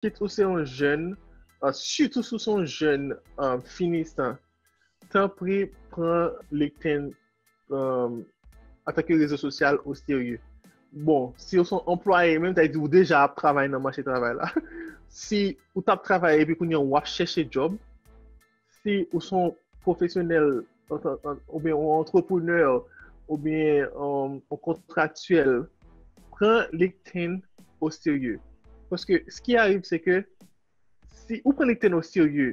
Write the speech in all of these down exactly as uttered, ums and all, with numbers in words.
kit ou se yon jèn, uh, sitou si w se yon jèn uh, finisan, tanpri pran LinkedIn um, antanke rezo sosyal oserye. Bon, si w se yon anplwaye menm, sa vle di ou deja ap travay nan mache travay la. Si ou t ap travay epi kounye a w ap chèche djòb, si ou se yon pwofesyonèl oubyen yon antreprenè oubyen yon kontraktyèl, pran LinkedIn oserye. Paske ce qui arrive, c'est que si ou pran LinkedIn oserye,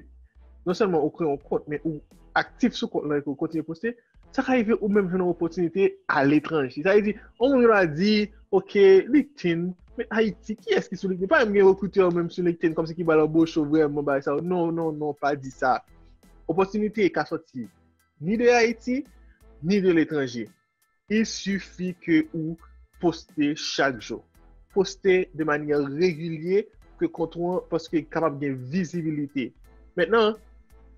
non sèlman ou kreye yon kont, men ou aktif sou kont lan e ou kontinye poste, sa ka rive ou menm jwenn yon opòtinite aletranje. Sa vle di, yon moun va di, ok, LinkedIn, men Ayiti, kiyès ki sou LinkedIn? Pa menm gen rekritè menm sou LinkedIn, kòmsi ki ba l anboche w vrèman, bagay sa yo. Non, non, non, pa di sa. Opòtinite ka sòti ni de Ayiti, ni de letranje. Il suffit que ou poste chak jou. Poste de manyè regilye ke kont ou an, paske kapab gen vizibilite. Mentnan,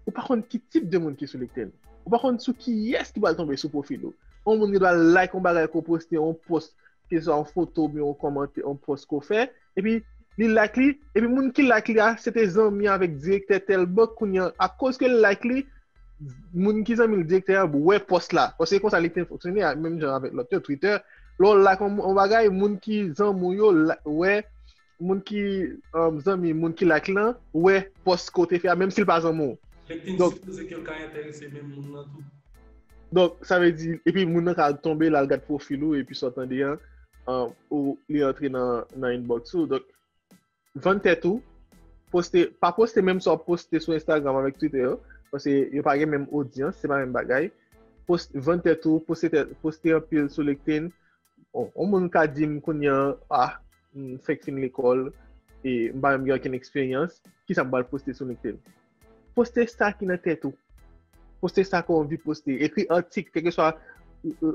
ou pa konn ki tip de moun ki sou LinkedIn. Ou pa konn sou kiyès ki pral tonbe sou pwofil ou. Yon moun ki pral like yon bagay ke w poste, yon post, keseswa yon foto oubyen yon kòmantè, yon post ke w fè, epi li like li, epi moun ki like li a, se te zanmi avèk direktè tèl bank, kounye a, akoz ke l like li, moun ki zanmi l direktè a wè post la. Paske se konsa li te fonksyone, menm jan avèk lòt yo, Twitter. Lè w like yon, yon bagay, moun ki zanmi w yo la- wè, moun ki um, zanmi, moun ki like lan, wè post ke w te fè a, menm si l pa zanmi w. LinkedIn Donk- sipoze ke l ka enterese menm moun nan tou. Donk, sa vle di, epi moun nan ka tonbe la, l gad pwofil ou, epi sa w tande an, um, ou li antre nan, nan inbox ou. Donk, vann tèt ou, poste, pa poste menm sa w ap poste sou Instagram avèk Twitter yo, paske yo pa gen menm odyans, se pa menm bagay. Post, vann tèt ou, poste, tèt, poste anpil sou LinkedIn. Bon, yon moun ka di m kounye a, ah, m fèk fin lekòl, e m pa menm gen okenn eksperyans, kisa m pral poste sou LinkedIn? Poste sa ki nan tèt ou. Poste sa ke w anvi poste. Ekri atik, kèlkeswa,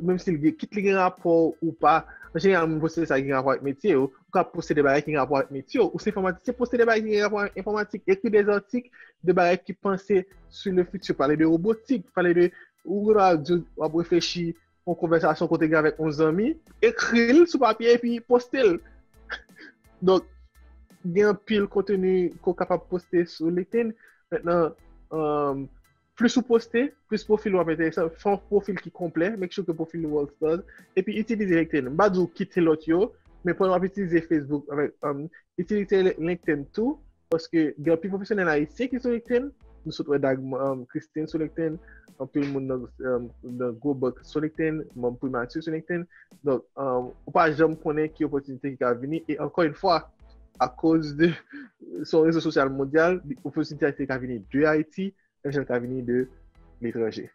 menm si l gen, kit li gen rapò ou pa. An jeneral, moun poste sa ki gen rapò ak metye yo. Ou ka poste de bagay ki gen rapò ak metye yo. Ou se enfòmatisyen, poste de bagay ki gen rapò ak enfòmatik. Ekri de atik de bagay ki panse sur le futur. Pale de wobotik, pale de, ou gen dwa di w ap reflechi yon konvèsasyon ke w te gen avèk yon zanmi, ekri l sou papye epi poste l. Donk, gen anpil konteni ke w kapab poste sou LinkedIn. Mentnan, um, plis ou poste, plis pwofil ou ap enteresan. Fè yon pwofil ki konplè, make sure ke pwofil ou all stars. Epi itilize LinkedIn. M pa di w kite lòt yo, men pandan w ap itilize Facebook, avèk, um, itilize LinkedIn tou, paske gen anpil pwofesyonèl ayisyen ki sou LinkedIn. Nou sot wè Dag, um, Christine sou LinkedIn, anpil moun nan, um, nan gwo bank sou LinkedIn, manm primati sou LinkedIn. Donk, um, ou pa janm konnen ki opòtinite ki ka vini. E ankò yon fwa, akoz de se yon rezo sosyal mondyal, opòtinite ka vini de Ayiti, menm jan l ka vini de letranje.